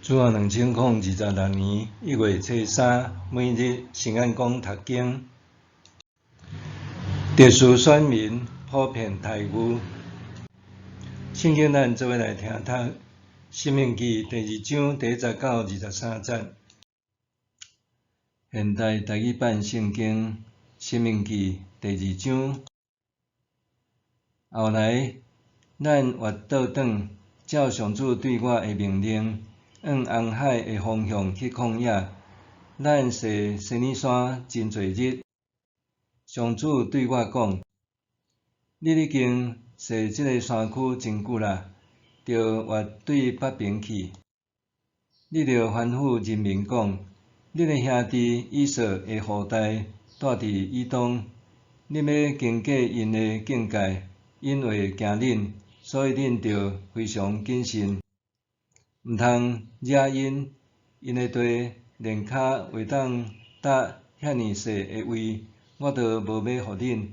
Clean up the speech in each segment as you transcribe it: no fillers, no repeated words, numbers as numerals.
主後2026年1月初三，每日新眼光讀經。特殊選民普遍待遇。聖經咱做伙來聽讀《申命記》第二章第一節到23節。現代台語版聖經《申命記》第二章。後來，咱越倒轉，照上主對我的命令，向紅海的方向去曠野。咱踅西乃山真濟日。上主對我講：你已經踅這个山區真久啦，著越對北爿去。你著吩咐人民講：恁的兄弟以掃的後代蹛佇以東，恁欲經過𪜶的境界，𪜶會驚恁，所以恁著非常謹慎，毋通惹𪜶，𪜶的地連跤會當踏遐爾細的位，我都無欲予恁，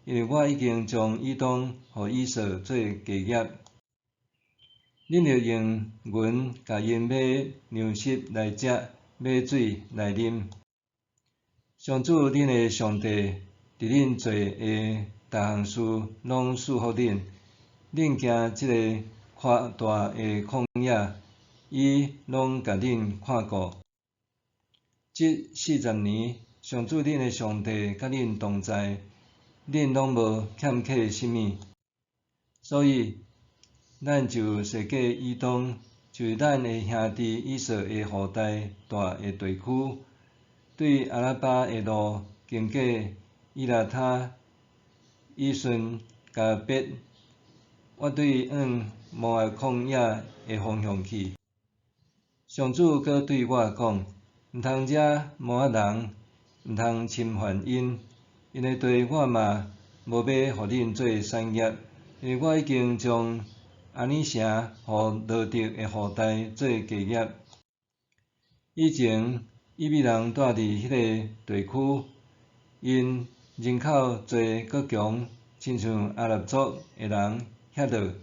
因為我已經將以東予以掃做家業。恁著用銀共𪜶買糧食來食，買水來啉。上主恁的上帝佇恁做的逐項事攏賜福恁。恁行這个寬大的曠野，伊攏共恁看顧。這40年，上主恁的上帝佮恁同在，恁攏無欠缺啥物。所以，咱就踅過以東，就是咱的兄弟以掃的後代蹛的地區，對亞拉巴的路經過以拉他、以順迦別，越對向摩押曠野的方向去。上主閣對我講：毋通惹摩押人，毋通侵犯𪜶，𪜶的地我嘛無欲予恁做產業，因為我已經將亞尼城予羅得的後代做家業。以前以米人蹛佇彼个地區，𪜶人口濟閣強，親像亞納族的人遐多。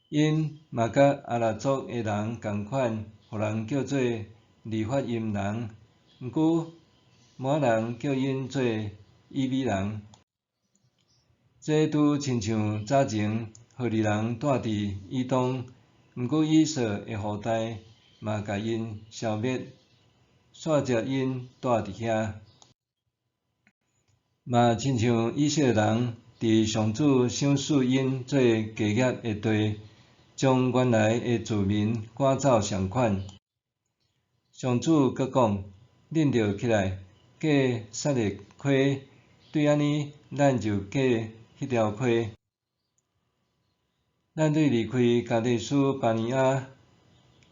𪜶嘛佮亞納族的人仝款，予人叫做利法因人。毋過摩押人叫𪜶做以米人。這拄親像早前何利人蹛佇以東，毋過以掃的後代嘛共𪜶消滅，煞接𪜶蹛佇遐。嘛親像以色列人佇上主賞賜𪜶做家業的地，將原來的住民趕走仝款。上主閣講：恁著起來，過撒列溪，對按呢，咱就過彼條溪。咱對離開加低斯巴尼亞，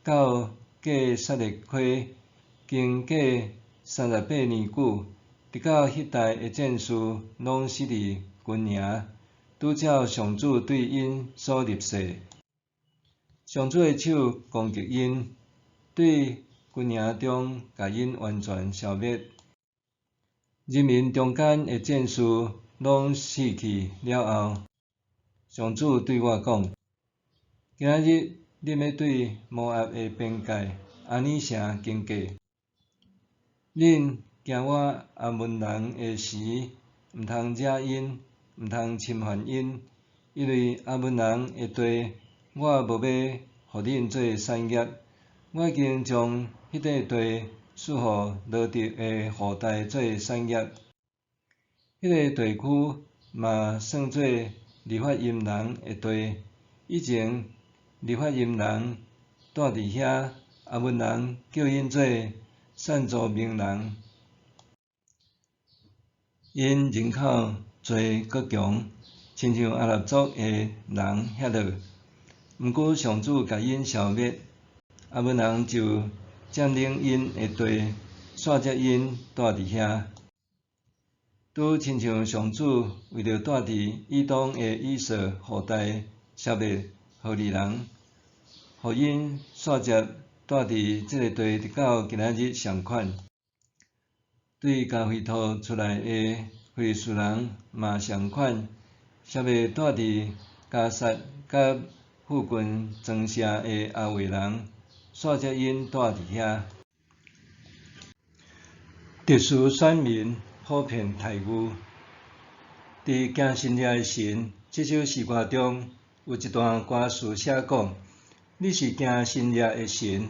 到過撒列溪，經過38年久，直到彼代的戰士攏死佇軍營，拄照上主對𪜶所立誓。上主的手攻擊𪜶，對軍營中共𪜶完全消滅。人民中間的戰士攏死去了後，上主對我講：今仔日恁欲對摩押的邊界亞尼城經過。恁行越亞捫人的時，毋通惹𪜶，毋通侵犯𪜶，因為亞捫人的地，我無欲予恁做產業。我已經將彼塊地賜予羅得的後代做產業。彼个地區嘛算做利法因人的地。以前利法因人蹛佇遐，亞捫人叫𪜶做散族民人。𪜶人口濟閣強，親像亞納族的人遐多。毋過上主共𪜶消滅，亞捫人就佔領𪜶的地，煞接𪜶蹛佇遐。拄親像上主為著蹛佇以東的以掃後代消滅何利人，予𪜶煞接蹛佇這个地，直到今仔日仝款。對迦非陀出來的非利士人嘛仝款，消滅蹛佇迦薩佮附近莊舍的亞衛人，煞才𪜶蹛佇遐。特殊選民普遍待遇，佇敬新約的神這首詩歌中，有一段歌詞寫講：你是敬新約的神，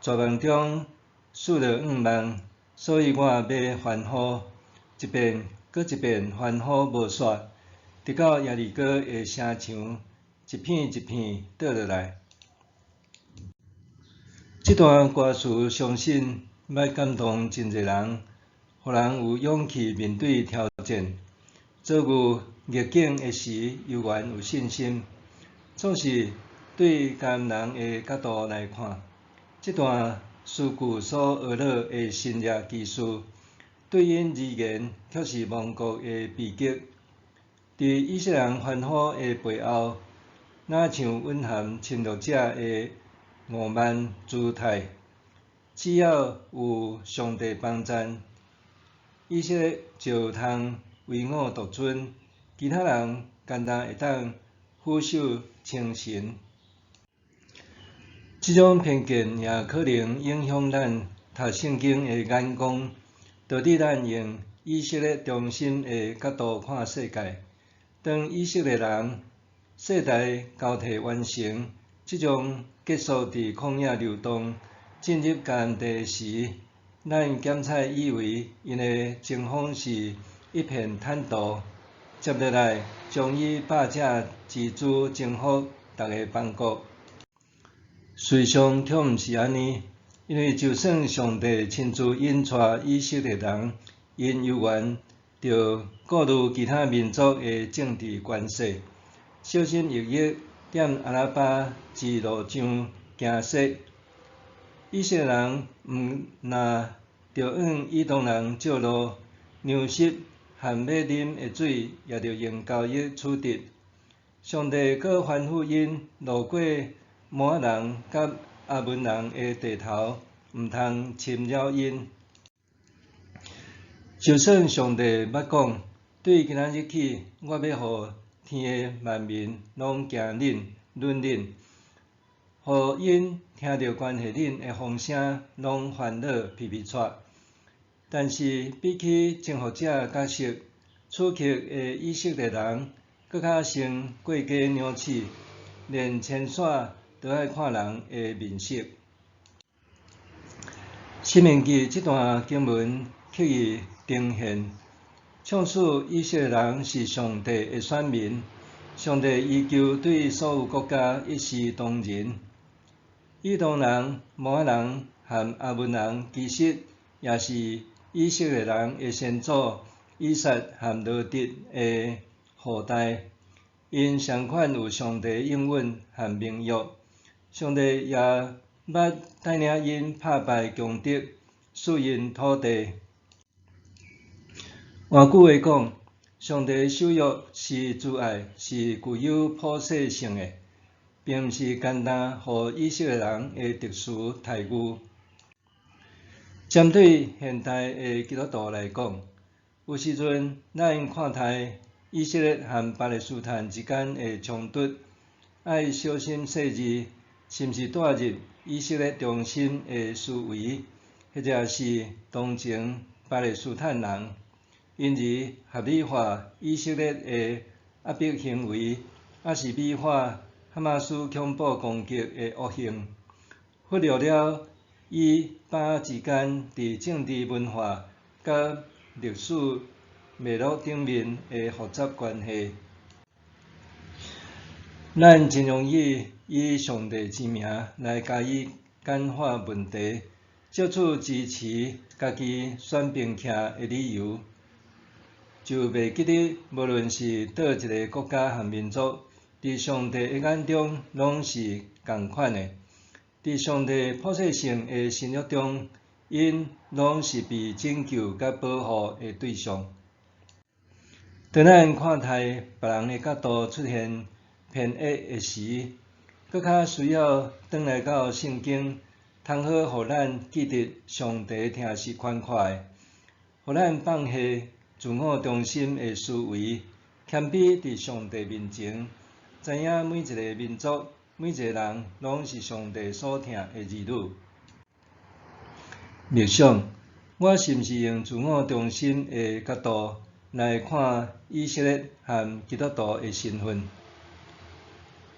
絕望中賜了向望，所以我欲歡呼，一遍閣一遍歡呼無煞，直到耶利哥的城牆一片一片倒落來。這段歌詞相信捌感動真濟人，予人有勇氣面對挑戰，遭遇逆境的時，猶原有信心。總是對迦南人的角度來看，這段詩句所呵咾的新約奇事，對𪜶而言卻是亡國的悲劇。佇以色列人歡呼的背後，若像蘊含侵略者的傲慢姿態。只要有上帝幫贊，以色列就通唯我獨尊，其他人干焦會當俯首稱臣。這種偏見也可能影響咱讀聖經的眼光，導致咱用以色列中心的角度看世界。當以色列人世代交替完成這種結束佇曠野流動，進入迦南地時，咱檢採以為𪜶的前方是一片坦途，接落來將以霸者之姿征服逐个邦國。事實上卻毋是按呢，因為就算上帝親自引帶以色列人，𪜶猶原著顧慮其他民族的政治關係，小心翼翼踮亞拉巴之路上行駛。以色列人毋若著向以東人借路，糧食和欲啉的水也著用交易取得。上帝閣吩咐𪜶路過摩押人佮亞捫人的地頭，毋通侵擾𪜶。就算上帝捌講，對今仔日起，我欲予天的萬民攏驚恁、忍恁，予𪜶聽著關係恁的風聲，攏煩惱皮皮掣。但是比起征服者角色，此刻的以色列人閣較先過雞兩鼠，連遷徙都愛看人的面色。申命記這段經文刻意呈現，倡示以色列人是上帝的選民，上帝依舊對所有國家一視同仁。以東人、摩押人和亞捫人其實也是以色列人的先祖以撒和羅得的後代，𪜶仝款有上帝應允和盟約，上帝也捌帶領𪜶拍敗強敵，賜𪜶土地。換句話講，上帝守約是慈愛，是具有普世性的，並毋是干焦予以色列人的特殊待遇。針對現代的基督徒來講，有時陣咱看待以色列和巴勒斯坦之間的衝突，愛小心細緻，是毋是帶入以色列中心的思維，或者是同情巴勒斯坦人，因而合理化以色列的壓迫行為，抑是美化哈馬斯恐怖攻擊的惡行，忽略了以巴之間佇政治文化佮歷史脈絡頂面的複雜關係。咱真容易以上帝之名來加以簡化問題，藉此支持家己選邊徛的理由，就袂記得無論是佗一个國家和民族，佇上帝的眼中攏是仝款的。佇上帝普世性的新約中，𪜶攏是被拯救佮保護的對象。當咱看待別人的角度出現偏倚的時，閣較需要轉來到聖經，通好予咱記得上帝疼是寬闊的，予咱放下自我中心的思維，謙卑佇上帝面前，知影每一个民族每一个人攏是上帝所疼的兒女。默想，我是毋是用自我中心的角度來看以色列和基督徒的身份？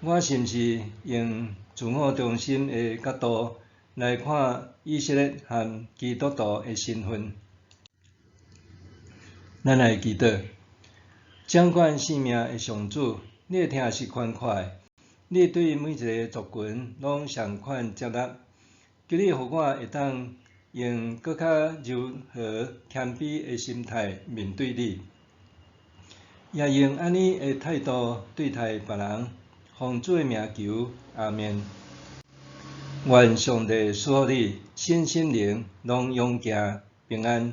我是毋是用自我中心的角度來看以色列和基督徒的身份？咱來祈禱。掌管生命的上主，你的疼是寬闊的，你對每一个族群攏仝款接納。求你予我會當用閣較柔和謙卑的心態面對你，也用按呢的態度對待別人。奉主的名求，阿們。願上帝賜福你，身心靈攏勇健平安。